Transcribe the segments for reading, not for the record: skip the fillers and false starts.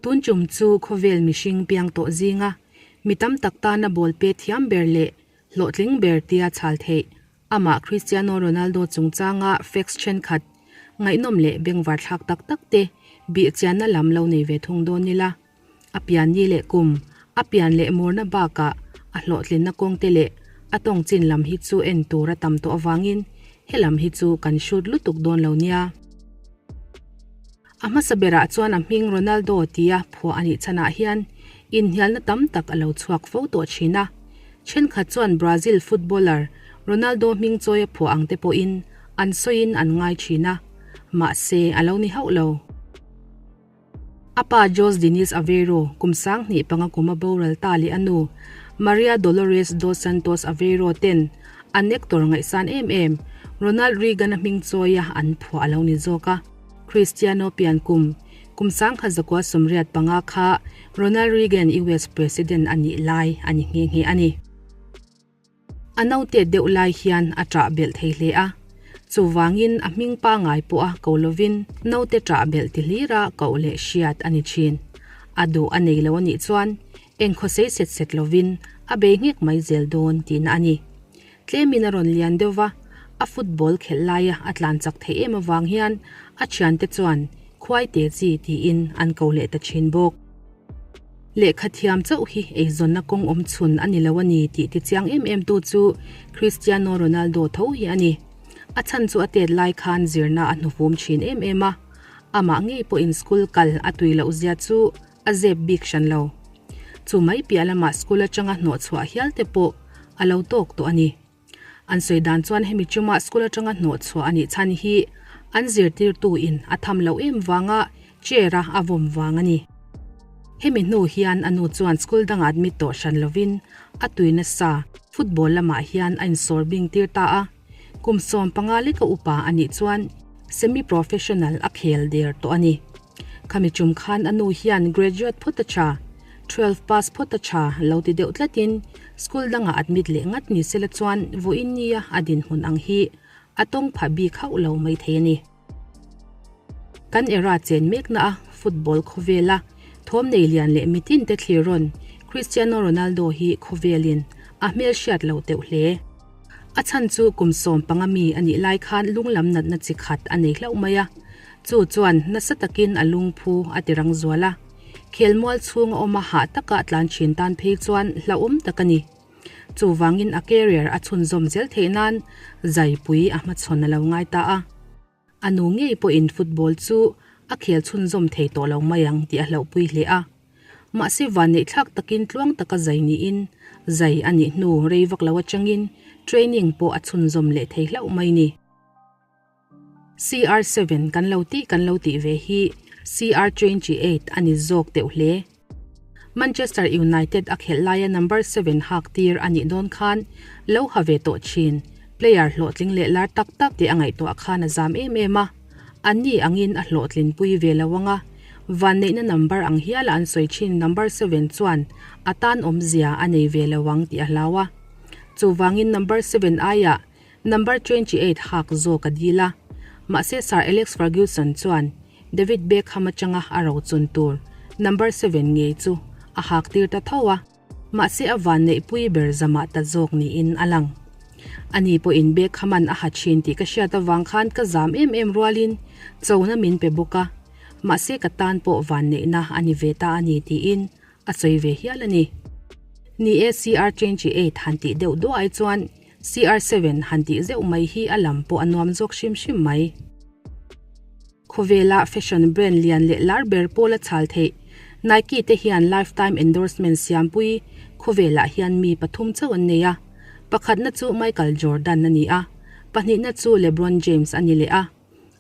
Tun tum chu khawvel mihring piang tawh zinga mi tam tak tana ball pe thiam ber leh hlawhtling ber tia chhal theih amah Cristiano Ronaldo chungchanga facts thenkhat ngaihnawm leh bengvarthlak tak tak te bihchianna lam lo nei ve thung dawn ila. A pian ni leh kum, a pian leh murna bakah a hlawhtlinna kawng te leh a tawng chin lam hi chu en tur a tam tawh avangin he lam hi chu kan hrut lutuk dawn lo nia. A hmasa berah chuan a hming Ronaldo tia phuah a nih chhanah hian inhnialna tam tak a lo chhuak fo tawh thin a. Thenkhat chuan Brazil footballer Ronaldo hming chawi a phuah ang te pawhin an sawiin an ngai thin a, mahse a lo ni hauh lo. A pa Jose Dinis Aveiro, kum 25 kuma boral ta leh a nu Maria Dolores dos Santos Aveiro ten an actor ngaihsan em em Ronald Reagan-a hming chawia an phuah a lo ni zawk a. Cristiano pian kum, kum 1985 kha Ronald Reagan US President a nih lai a ni nghe nghe a ni. A naute deuh lai hian a ṭah belh thei hle a, chuvangin a hming pangngai pawha ko lovin naute ṭah belh ti hlira koh leh hriat a ni ṭhin. A duh a nei lo a nih chuan engkhaw sei set set lovin a bei nghek mai zel dawn tihna a ni. Tlemin a rawn lian deuh va, a football khelh laia a tlan chak theih em avang hian a thiante chuan Khuaite chi tiin an ko leh ta thin bawk. Lehkha thiam chauh hi eizawnna kawng awm chhun a ni lo a ni tih tichiang em em tu chu Cristiano Ronaldo tho hi a ni. A chhan chu a tet lai khan zirna a hnufum thin em em a, amah ngei pawhin school kal a tui loh zia chu a zep bik hran lo. Chu mai piah lamah school atanga hnawh chhuah hial te pawh a lo tawk tawh a ni. An sawi dan chuan hemi chuma school atanga hnawh chhuah a nih chhan hi an zirtirtu in a tham loh em vanga chair a a vawm vang a ni. Hemi hnu hian a nu chuan school danga admit tawh hran lovin a tui nasa football lamah hian a insawr bing tir ta a. Kum 15 leka upa a nih chuan semi-professional a khel der tawh a ni. Khami chum khan a nu hian graduate phawt a tha, 12 pass phawt a tha lo ti deuh tlatin school dangah admit leh ngat ni sela chuan vawiin nia a dinhmun ang hi a tawng phah bik hauh lo mai thei a ni. Kan era chen mekna a football khawvela thawm nei lian leh mitin te thlir rawn Cristiano Ronaldo hi khawvelin a hmelhriat lo teuh hle. A chhan chu kum 15 mi a nih lai khan lunglam natna chi khat a nei hlauh mai a, chu chuan nasa takin a lungphu a ti rang zual a. Khelmual chhunga awm a hah taka tlan thin tan phei chuan hlauhawm tak a ni. Chuvangin a career a chhunzawm zel theih nan zaipui a hmachhawn a lo ngai ta a. A nu ngei pawhin football chu a khel chhunzawm thei tawh lo mai ang tih a hlauhpui hle a. Mahse vanneihthlak takin tluang taka zai niin zai a nih hnu rei vak lo atangin training pawh a chhunzawm leh thei hlauh mai ni. CR7 kan lo tih kan lo tih ve hi CR28 a ni zawk deuh hle. Manchester United a khelh laia number 7 hak tir a nih dawn khan lo ha ve tawh thin player hlawhtling leh lar tak tak te a ngaihtuah khan a zam em em a. Anni angin a hlawhtlin pui ve lo anga vanneihna number ang hiala an sawi thin number 7 chuan a tan awmzia a nei ve lo ang tih a hlau a. Chuvangin number 7 aiah Number 28 hak zawk a dil a, mahse Sir Alex Ferguson chuan David Beckham atanga a rochun tur number 7 ngei chu a hak tir ta tho a, mahse a vanneihpui ber zamah ta zawk niin a lang. Ani pawhin Beckhaman a ha thin tih ka hriat avang khan ka zam em em rualin chona min pe bawk a, mahse ka tan pawh vanneihna a ni ve ta a ni tiin a sawi ve hial a ni. Ni e CR 28 han tih deuh duah ai chuan CR7 han tih zeuh mai hi a lam pawh a nuam zawk hrim hrim mai. Khawvela fashion brand lian leh lar ber pawl a chhal theih. Nike te hian lifetime endorsement siampui khawvelah hian mi pathum chauh an nei a. Pakhatna chu Michael Jordan a ni a, pahnihna chu LeBron James a ni leh a,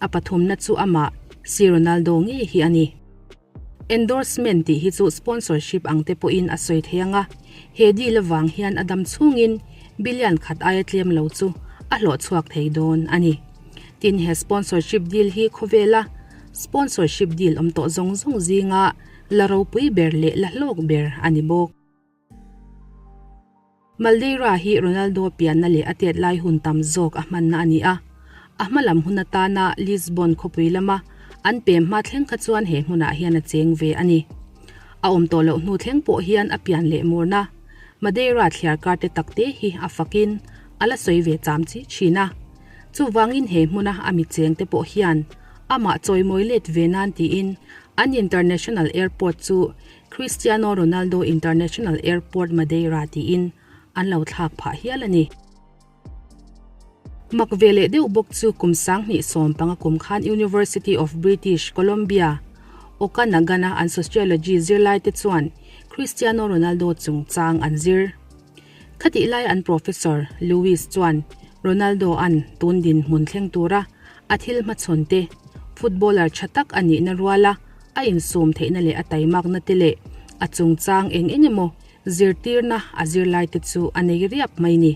a pathumna chu amah si Ronaldo ngei hi a ni. Endorsement tih hi chu sponsorship ang te pawhin a sawi thei ang a, he deal avang hian a dam chhungin billion khat aia tlem lo chu a hlawh chhuak thei dawn a ni. Tin, he sponsorship deal hi khawvela sponsorship deal awm tawh zawng zawng zinga la ropui ber leh la hlawk ber a ni bawk. Maldeira hi Ronaldo pianna leh a tet lai hun tam zawk a hmanna a ni a. A hma lam hun atana Lisbon khawpui lama an pem hma thleng kha chuan he hmunah hian a cheng ve a ni. A awm tawh loh hnu thleng pawh hian a pian leh murna Madeira thliarkar te takte hi a fakin a la sawi ve cham chi thin a. Chuvangin he hmuna a mi cheng te pawh hian amah chawimawi let ve nan tiin an International Airport chu Cristiano Ronaldo International Airport Madeira tiin an lo thlak phah hial a ni. Mak ve leh deuh bawk chu kum 2015 kum khan University of British Columbia, Okanagan-a an Sociology zirlaite chuan Cristiano Ronaldo chungchang an zir. Khatih lai an Professor Lewis chuan Ronaldo-a'n tun dinhmun thleng tura a thil hmachhawn te, footballer tha tak a nihna ruala a insum theihna leh a taimakna te leh a chungchang eng eng emaw Zirtirna a zirlaite chu a nei riap mai ni.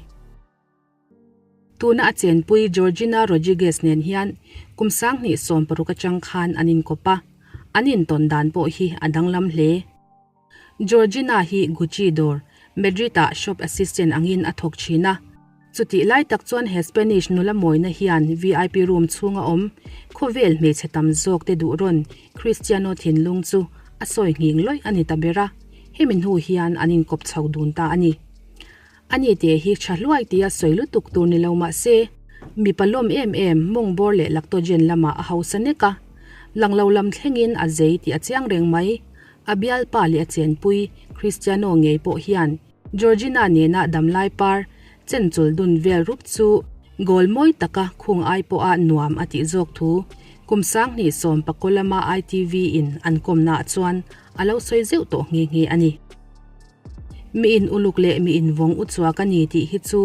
Tuna a chenpui Georgina Rodriguez nen hian kum 2016 atang khan an inkawp a, an intawn dan pawh hi a danglam hle. Georgina hi Gucci dawr, Madrid-ah shop assistant angin a thawk thin a. Chutih lai tak chuan he Spanish nula mawina hian VIP room chhunga awm khawvel hmeichhe tam zawk te duh rawn Cristiano thinlung chu a sawi nghing lawih a ni ta ber a, hemi hnu hian an inkawp chho dun ta a ni. Ani te hi tha hluai tia sawi lutuk tur ni lo mah se, mipa lawm em em mawng bawr leh lactogen lamah a hausa nek a, lang lo lam thlengin a zei tih a chiang reng mai. A bialpa leh a chenpui Cristiano ngei pawh hian Georgina nena damlai par chen chul dun vel rup chu goal mawi taka khung ai pawha nuam a tih zawk thu kum 2019 lama ITV in an kawmnaah chuan a lo sawi zeuh tawh nghe nghe a ni. Mi in uluk leh mi in vawng u chuak a ni tih hi chu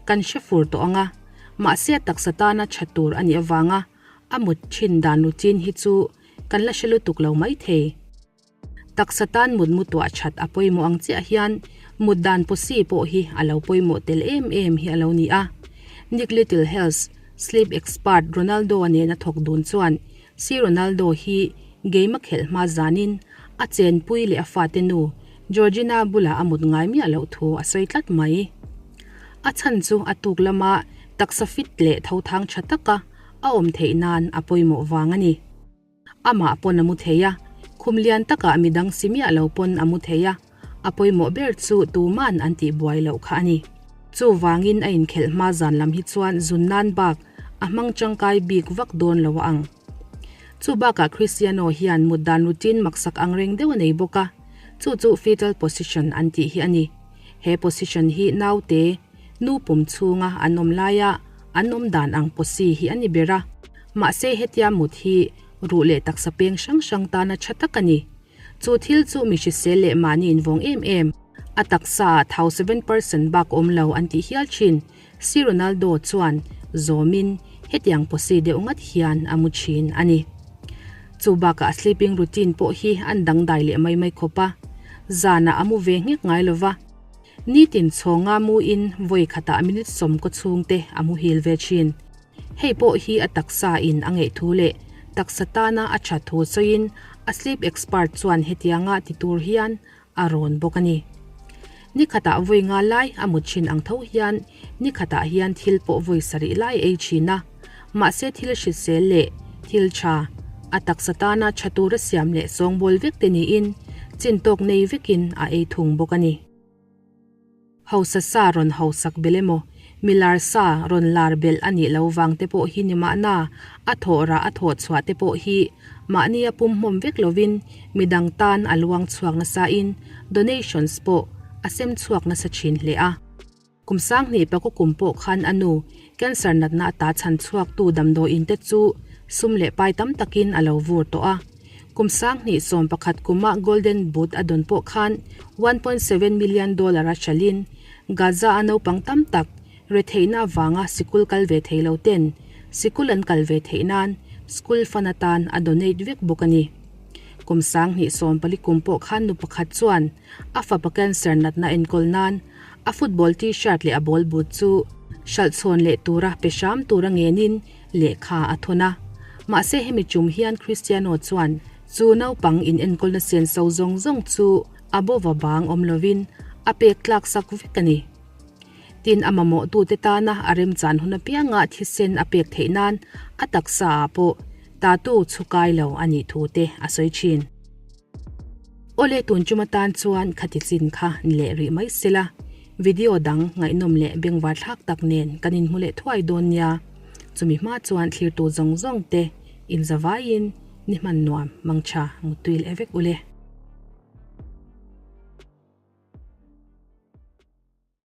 kan hre fur tawh ang a, mahse a taksa tana tha tur a nih avanga a mut thin dan routine hi chu kan la hre lutuk lo maithei. Taksa tan mut mu tuah that a pawimawh ang chiah hian mut dan pawsi pawh hi a lo pawimawh tel em em hi a lo ni a. Nick Little Health sleep expert Ronaldo-a nena thawk dun chuan si Ronaldo hi game a khelh hma zanin a chenpui leh a fate nu Georgina bulah a mut ngai miah loh thu a sawi tlat mai. A chhan chu a tuk lama taksa fit leh thothang tha taka a awm theih nan a pawimawh vang a ni. Amah pawn a mu thei a, khum lian takah midang si miah lo pawn a mu thei a, a pawimawh ber chu tuman an tih buai loh kha a ni. Chuvangin a inkhelh hma zan lam hi chuan zun nan bak a hmang tangkai bik vak dawn lo a ang. Chu bakah Cristiano hian mut dan routine maksak ang reng deuh a nei bawk a, chu chu fetal position an tih hi a ni. He position hi naute, nu pum chhunga an awm laia an awm dan ang posi hi a ni ber a. Mahse hetia mut hi ruh leh taksa peng hrang hrang tana tha tak a ni. Chu thil chu mi hrisel leh mahni invawng em em. A taksa ah thau 7% bak awm lo an tih hial thin. Si Ronaldo chuan zawmin hetiang posi deuh ngat hian a mu thin a ni. Chu bakah a sleeping routine pawh hi an dangdai leh mai mai khawp a. Zanah a mu ve nghek ngai lova. Nitin chhawnga mu in vawi khatah minute 10 kaw chhungte a muhil ve thin. Hei pawh hi a taksa in a ngeih thu leh taksa tana a tha thu sawiin a sleep expert chuan hetianga ti tur hian a rawn bawk a ni. Ni khatah vawi nga lai a mut thin ang tho hian ni khatah hian thil pawh vawi sarih lai ei thin a, mahse thil hrisel leh thil tha, a taksa tana tha tura siam leh sawngbawl vek te niin chintawk nei vekin a ei thung bawk a ni. Hausa sa rawn hausak belh emaw, mi lar sa rawn lar belh a nih lo vang te pawh hi ni mahna, a thawh rah a thawh chhuah te pawh hi mahni a pumhmawm vek lovin midang tan a luang chhuak nasain donations pawh a sem chhuak nasa thin hle a. Kum 2009 kum pawh khan a nu cancer natna ata chhan chhuaktu damdawiin te chu sum leh pai tam takin a lo vur tawh a. Kum 2011 kuma Golden Boot a dawn pawh khan 1.7 million dollar a hralhin Gaza a naupang tam tak retheihna avanga sikul kal ve thei lo ten sikul an kal ve theih nan school fund atan a donate vek bawk a ni. Kum 2014 kum pawh khan nu pakhat chuan a fapa cancer natna enkawl nan a football t-shirt leh a ball boot chu hralh chhawn leh tura pe hram tura ngenin lehkha a thawn a. Mahse hemi tum hian Cristiano chuan chu naupang in enkawlna senso zawng zawng chu a bova bang awm lovin a pek tlak sak vek a ni. Tin a mamawhtute tana a remchan hun apianga thisen a pek theih nan a taksa ah pawh tattoo chhu kai lo a nih thu te a sawi thin. Awle tun chuma tan chuan khati chin kha ni leh rih mai sela, video dang ngaihnawm leh bengvar thlak tak nen kan inhmu leh thuai dawn nia. Chumi hma chuan thlirtu zawng zawng te inzavaiin ni hman nuam mangtha mutui leh vek ule.